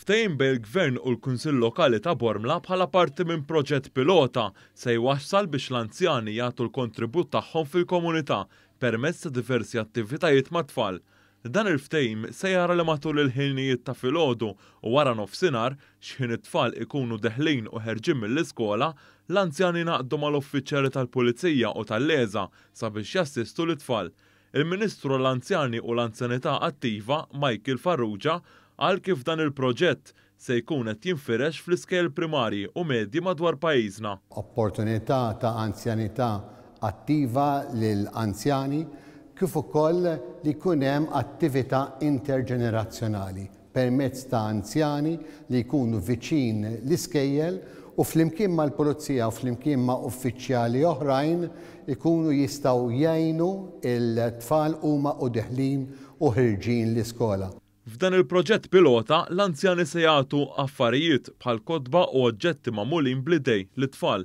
Ftehim bejn il-Gvern u l-Kunsill Lokali ta' Bormla bħala parti minn proġett pilota se jwassal biex l-anzjani jagħtu l-kontribut tagħhom fil-komunità permezz ta' diversi attivitajiet mat-tfal. Dan il-ftehim se jara li matul il-ħinijiet ta' filgħodu u wara nofsinhar, x'ħin it-tfal ikunu deħlin u ħerġin mill-iskola, l-anzjani jingħaqdu mal-uffiċjali tal-Pulizija u tal-LESA sabiex jassistu lit-tfal. Il-Ministru għall-Anzjani u l-Anzjanità Attiva, Michael Farrugia, qal kif dan il-proġett se jkun qed jinfirex fl-iskejjel primarji u medji madwar pajjiżna. Opportunità ta' anzjanità attiva lil anzjani kif ukoll li jkun hemm attività interġenerazzjonali permezz ta' anzjani li jkunu viċin l-iskejjel u flimkien mal-Pulizija u flimkien ma' uffiċjali oħrajn ikunu jistgħu jgħinu l-tfal huma u deħlin u ħirġin l-iskola. F'dan il-proġett pilota, l-anzjani se jagħtu affarijiet bħal kotba u oġġetti magħmulin bl-idej lit-tfal.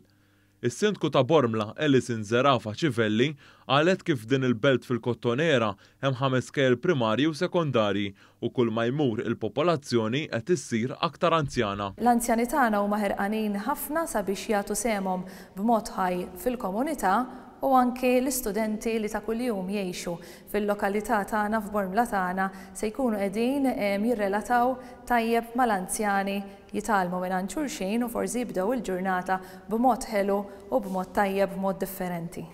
Is-Sindku ta' Bormla, Alison Zerafa Civelli, qalet kif f'din il-belt fil-Kottonera hemm ħames skejjel primarji u sekondarji u kull ma jmur il-popolazzjoni qed issir aktar anzjana. L-anzjani tagħna huma ħerqanin ħafna sabiex jagħtu sehemhom b'mod ħaj fil-komunità u anki l-istudenti li ta' kuljum jgħixu fil-lokalità tagħna f'Bormla tagħna se jkunu qegħdin jirrelataw tajjeb mal-anzjani jitgħallmu mingħand xulxin u forsi jibdew il-ġurnata b'mod ħelu u b'mod tajjeb b'mod differenti.